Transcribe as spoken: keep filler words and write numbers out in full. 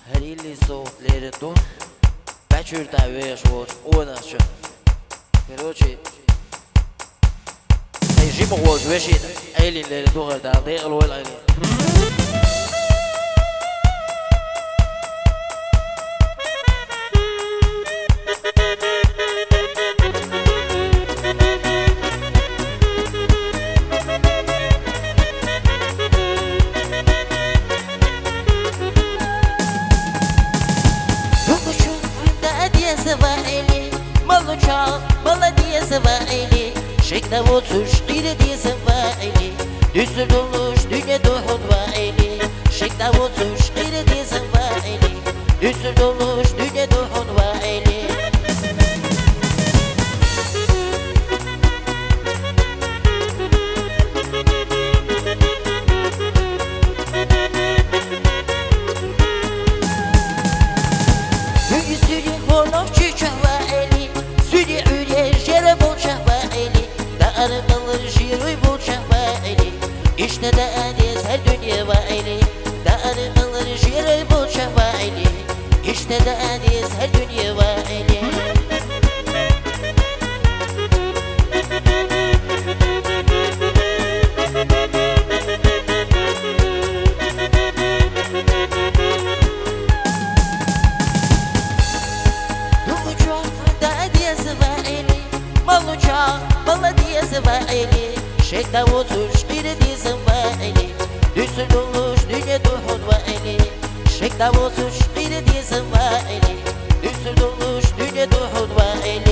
ХӀара илли со лерина ду, бачуьрта вехаш волчу къонахчун. Короче, тхайн жимах волчу вешина Ӏелин лерина ду хӀара, Дала декъала войла Ӏелин. Дукхачу да деза ва Ӏели, малуча мала деза ва Ӏели, шекда воцуш къира деза ва Ӏели, дуьсур долуш дуьне ду хьуна ва Ӏели, шекда воцуш къира деза ва Ӏели, дуьсур долуш дуьне ду хьуна ва Ӏели. Дуьйна суьде хӀорнах чуьйчахь ва Ӏели, суьде Ӏуьйре жера болчахь ва Ӏели, даармалар жируй болчахь ва Ӏели, иштта даа деза хӀара дуьне ва Ӏели, даармалар жируй болчахь ва Ӏели, иштта даа деза хӀара дуьне ва Ӏели. Дукхачу да деза ва Ӏели, малуча мала деза ва Ӏели, шекда воцуш къира деза ва Ӏели, дуьсур долуш дуьне ду хьуна ва Ӏели, шекда воцуш къира деза ва Ӏели, дуьсур долуш дуьне ду хьуна ва Ӏели.